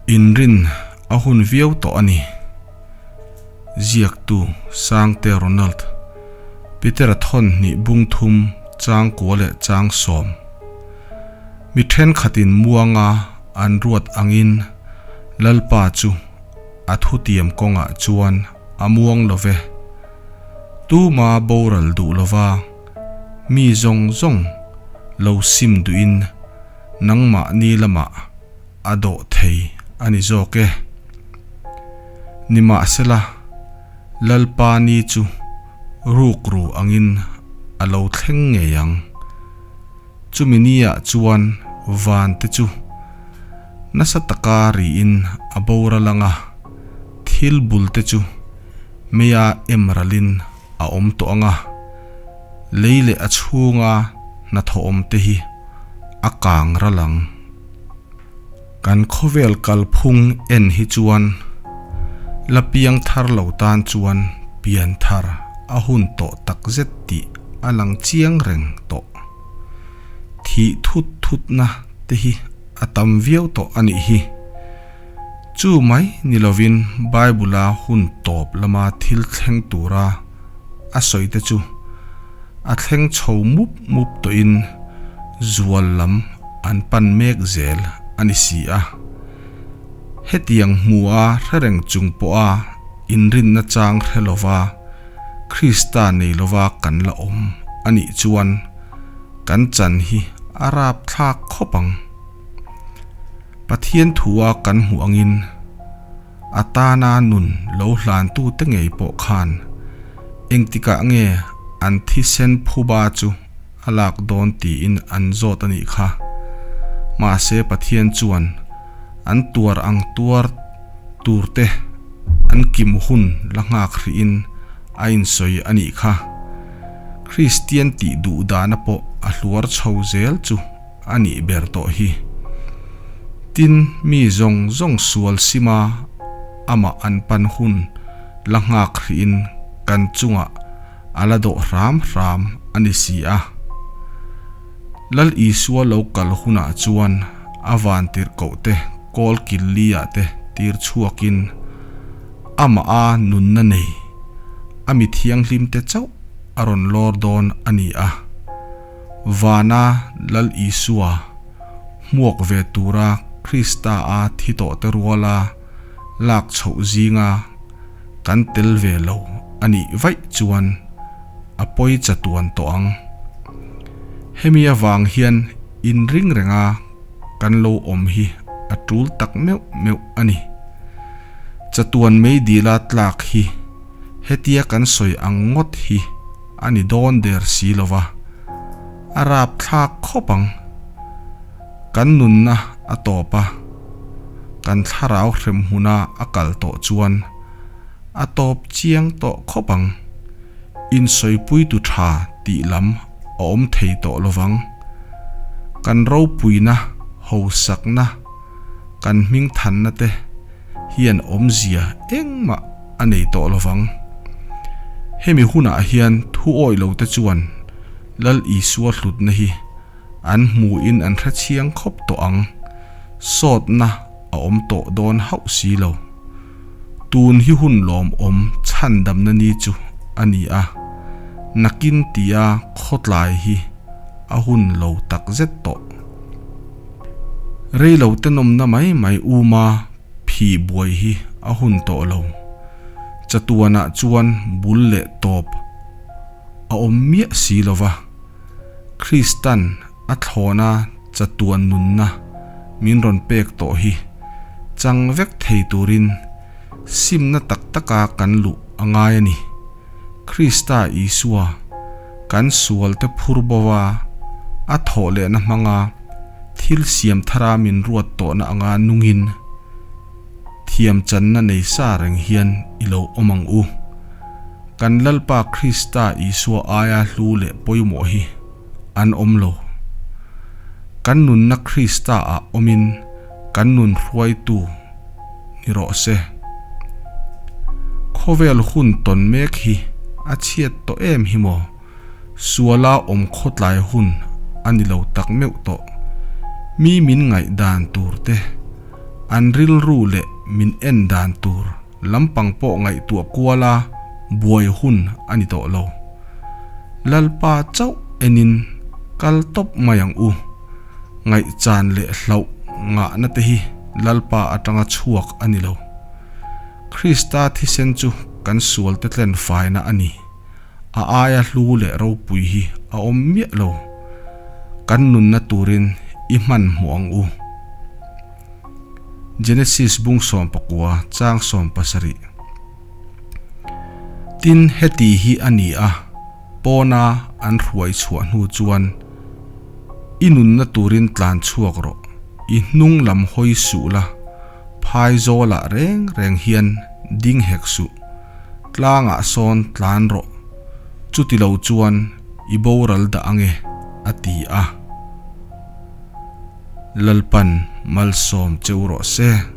Inrin a hun viau tawh a ni. Ziaktu Sangte Ronald, Petera thawn hnih bung thum chang kua leh chang sawm. Mi thenkhatin muanga an ruat angin Lalpa chu a thutiam kawngah chuan a muang lo ve. Tuma boral duh lova mi zawng zawng lo sim duhin nangmahni lamah a dawh thei a ni zawk e. Nimahsela, Lalpa ni chu rukru angin a lo thleng ngei ang. Chumi niah chuan van te chu nasa taka riin a boral ang a, thil bul te chu meia em ralin a awm tawh ang a, lei leh a chhunga hnathawh awm te hi a kang ral ang. Kan khawvel kalphung en hi chuan la piang thar lo tan chuan pian thar a hun tawh takzet tih a lang chiang reng tawh. Thih thut thutna te hi a tam viau tawh a nih hi. Chu mai ni lovin Bible-a hun tawp lama thil thleng tura a sawi te chu a thleng chho mup mup tawhin zual lam an pan mek zel a ni si a. Hetiang hmua hre reng chung pawha inrinna chang hre lova Krista nei lova kan la awm a nih chuan kan chan hi a rapthlak khawp ang. Pathian thua kan hmuh angin a tana nun lo hlantute ngei pawh khan engtikah nge an thisen phuba chu a lak dawn tiin an zawt a nih kha. Mahse Pathian chuan an tuar ang tuar turte an kim hun la nghak hrihin a insawi a nih kha. Kristian tih duh dahna pawh a hluar chho zel chu a nih ber tawh hi. Tin, mi zawng zawng sual sima amah an pan hun la nghak hrihin kan chungah a la dawh hram hram a ni si a. Lal Isua lo kal hunah chuan a vantirhkoh te kawl kil li ah te tir chhuakin amah a nunna nei a mi thianghlim te chauh a rawn lawr dawn a ni a. Vana Lal Isua hmuak ve tura Krista a thi tawh te ruala lak chhoh zinga kan tel ve lo a nih vaih chuan a pawi chatuan tawh ang. Hemi avang hian inring renga kan lo awm hi a tul tak meuh meuh a ni. Chatuan meidila tlak hi hetia kan sawi ang ngawt hi a ni dawn der si lo va, a rapthlak khawp ang. Kan nunna a tawp a, kan thlarau hrem hmuna a kal tawh chuan a tawp chiang tawh khawp ang. Insawipuitu tha tih lam a awm thei tawh lo vang. Kan ropuina, hausakna, kan hmingthanna te hian awmzia engmah a nei tawh lo vang. Hemi hunah hian thu awih lo te chuan Lal Isua hlutna hi an hmuhin an hre chiang khawp tawh ang, sawtna a awm tawh dawn hauh si lo. Tun hi hun lawmawm chhandamna ni chu a ni a, nakin tia khawtlai hi a hun lo takzet tawh. Reilo te nawmna mai mai uma Phih buai hi a hun tawh lo. Chatuanah chuan bul leh tawp a awm miah si lo va, Kristan a thlawna chatuan nunna min rawn pek tawh hi chang vek thei turin simna tak taka kan luh a ngai a ni. Krista Isua kan sualte phur bova a thawh lehna hmanga Thil siam thara min ruat tawhna anga nungin thiam channa nei sa reng hian i lo awm ang u. Kan Lalpa Krista Isua aia hlu leh pawimawh hi an awm lo. Kan nunna Krista ah awmin kan nun hruaitu ni rawh se. Khawvel hun tawn mek hi a chhiat tawh em hi maw? Suala awm khawtlai hun a ni lo tak meuh tawh. Mi min ngaih dan tur te, An rilru leh min en dan tur lampang pawh ngaihtuah kuala buai hun a ni tawh lo. Lalpa chauh enin kal tawp mai ang u. Ngaihchan leh hlauh ngahna te hi Lalpa atanga chhuak a ni lo. Krista thisen chu kan sualte tlen faina a ni. A aia hlu leh ropui hi a awm miah lo. Kan nunna turin i hmanhmawh ang u. Genesis bung 19 chang 70. Tin, heti hi a ni a, pawna an hruai chhuah hnu chuan, I nunna turin tlan chhuak rawh, i hnung lam hawi suh la, phai zawlah reng reng hian ding hek suh, tlangah sawn tlan rawh, chuti lo chuan i boral dah ange, a ti a. Lalpan malsawm cheu rawh se.